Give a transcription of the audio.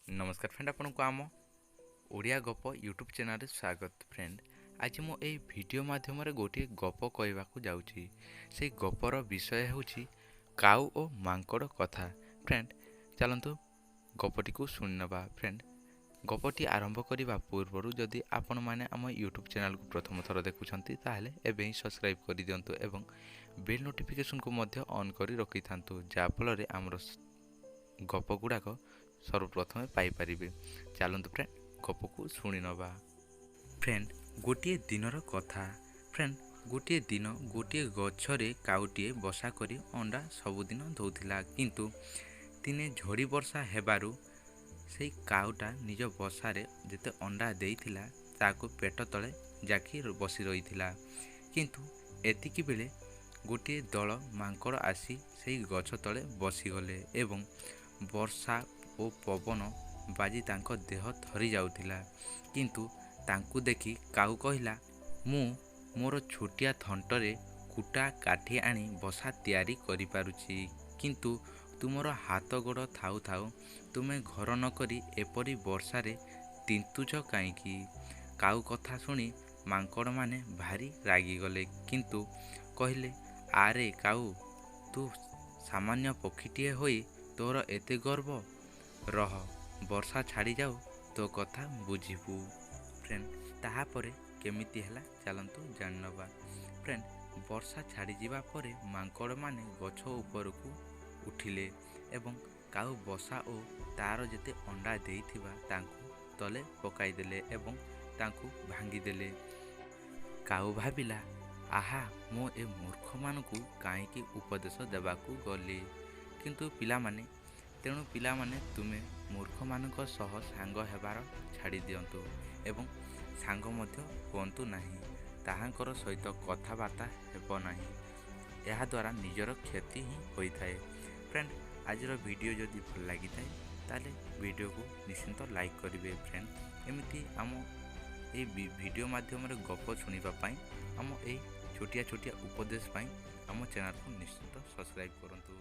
ନମସ୍କାର ଫ୍ରେଣ୍ଡ, ଆପଣଙ୍କୁ ଆମ ଓଡ଼ିଆ ଗପ ୟୁଟ୍ୟୁବ୍ ଚ୍ୟାନେଲରେ ସ୍ୱାଗତ। ଫ୍ରେଣ୍ଡ, ଆଜି ମୁଁ ଏହି ଭିଡ଼ିଓ ମାଧ୍ୟମରେ ଗୋଟିଏ ଗପ କହିବାକୁ ଯାଉଛି। ସେଇ ଗପର ବିଷୟ ହେଉଛି କାଉ ଓ ମାଙ୍କଡ଼ କଥା। ଫ୍ରେଣ୍ଡ, ଚାଲନ୍ତୁ ଗପଟିକୁ ଶୁଣିନେବା। ଫ୍ରେଣ୍ଡ, ଗପଟି ଆରମ୍ଭ କରିବା ପୂର୍ବରୁ ଯଦି ଆପଣମାନେ ଆମ ୟୁଟ୍ୟୁବ୍ ଚ୍ୟାନେଲକୁ ପ୍ରଥମ ଥର ଦେଖୁଛନ୍ତି, ତାହେଲେ ଏବେ ହିଁ ସବସ୍କ୍ରାଇବ୍ କରିଦିଅନ୍ତୁ ଏବଂ ବେଲ୍ ନୋଟିଫିକେସନ୍କୁ ମଧ୍ୟ ଅନ୍ କରି ରଖିଥାନ୍ତୁ, ଯାହାଫଳରେ ଆମର ଗପ ଗୁଡ଼ାକ ସର୍ବପ୍ରଥମେ ପାଇପାରିବେ। ଚାଲନ୍ତୁ ଫ୍ରେଣ୍ଡ, ଗପକୁ ଶୁଣିନେବା। ଫ୍ରେଣ୍ଡ, ଗୋଟିଏ ଦିନର କଥା। ଫ୍ରେଣ୍ଡ, ଗୋଟିଏ ଦିନ ଗୋଟିଏ ଗଛରେ କାଉଟିଏ ବସା କରି ଅଣ୍ଡା ସବୁଦିନ ଦେଉଥିଲା। କିନ୍ତୁ ଦିନେ ଝଡ଼ି ବର୍ଷା ହେବାରୁ ସେଇ କାଉଟା ନିଜ ବସାରେ ଯେତେ ଅଣ୍ଡା ଦେଇଥିଲା ତାକୁ ପେଟ ତଳେ ଜାକି ବସି ରହିଥିଲା। କିନ୍ତୁ ଏତିକି ବେଳେ ଗୋଟିଏ ଦଳ ମାଙ୍କଡ଼ ଆସି ସେଇ ଗଛ ତଳେ ବସିଗଲେ ଏବଂ ବର୍ଷା ଓ ପବନ ବାଜି ତାଙ୍କ ଦେହ ଥରି ଯାଉଥିଲା। କିନ୍ତୁ ତାଙ୍କୁ ଦେଖି କାଉ କହିଲା, ମୁଁ ମୋର ଛୋଟିଆ ଥଣ୍ଟରେ କୁଟା କାଠି ଆଣି ବସା ତିଆରି କରିପାରୁଛି, କିନ୍ତୁ ତୁମର ହାତ ଗୋଡ଼ ଥାଉ ଥାଉ ତୁମେ ଘର ନକରି ଏପରି ବର୍ଷାରେ ତିନ୍ତୁଛ କାହିଁକି? କାଉ କଥା ଶୁଣି ମାଙ୍କଡ଼ମାନେ ଭାରି ରାଗିଗଲେ, କିନ୍ତୁ କହିଲେ, ଆରେ କାଉ, ତୁ ସାମାନ୍ୟ ପକ୍ଷୀଟିଏ ହୋଇ ତୋର ଏତେ ଗର୍ବ? ରହ, ବର୍ଷା ଛାଡ଼ିଯାଉ, ତୋ କଥା ବୁଝିବୁ। ଫ୍ରେଣ୍ଡ, ତାହାପରେ କେମିତି ହେଲା ଚାଲନ୍ତୁ ଜାଣିନେବା। ଫ୍ରେଣ୍ଡ, ବର୍ଷା ଛାଡ଼ିଯିବା ପରେ ମାଙ୍କଡ଼ମାନେ ଗଛ ଉପରକୁ ଉଠିଲେ ଏବଂ କାଉ ବସା ଓ ତା'ର ଯେତେ ଅଣ୍ଡା ଦେଇଥିବା ତାଙ୍କୁ ତଳେ ପକାଇଦେଲେ ଏବଂ ତାଙ୍କୁ ଭାଙ୍ଗିଦେଲେ। କାଉ ଭାବିଲା, ଆହା, ମୁଁ ଏ ମୂର୍ଖମାନଙ୍କୁ କାହିଁକି ଉପଦେଶ ଦେବାକୁ ଗଲି? କିନ୍ତୁ ପିଲାମାନେ, ତେଣୁ ପିଲାମାନେ, ତୁମେ ମୂର୍ଖମାନଙ୍କ ସହ ସାଙ୍ଗ ହେବାର ଛାଡ଼ି ଦିଅନ୍ତୁ ଏବଂ ସାଙ୍ଗ ମଧ୍ୟ ହୁଅନ୍ତୁ ନାହିଁ, ତାହାଙ୍କର ସହିତ କଥାବାର୍ତ୍ତା ହେବ ନାହିଁ। ଏହାଦ୍ୱାରା ନିଜର କ୍ଷତି ହିଁ ହୋଇଥାଏ। ଫ୍ରେଣ୍ଡ, ଆଜିର ଭିଡ଼ିଓ ଯଦି ଭଲ ଲାଗିଥାଏ, ତାହେଲେ ଭିଡ଼ିଓକୁ ନିଶ୍ଚିନ୍ତ ଲାଇକ୍ କରିବେ। ଫ୍ରେଣ୍ଡ, ଏମିତି ଆମ ଏଇ ଭିଡ଼ିଓ ମାଧ୍ୟମରେ ଗପ ଶୁଣିବା ପାଇଁ, ଆମ ଏଇ ଛୋଟିଆ ଛୋଟିଆ ଉପଦେଶ ପାଇଁ ଆମ ଚ୍ୟାନେଲକୁ ନିଶ୍ଚିନ୍ତ ସବସ୍କ୍ରାଇବ୍ କରନ୍ତୁ।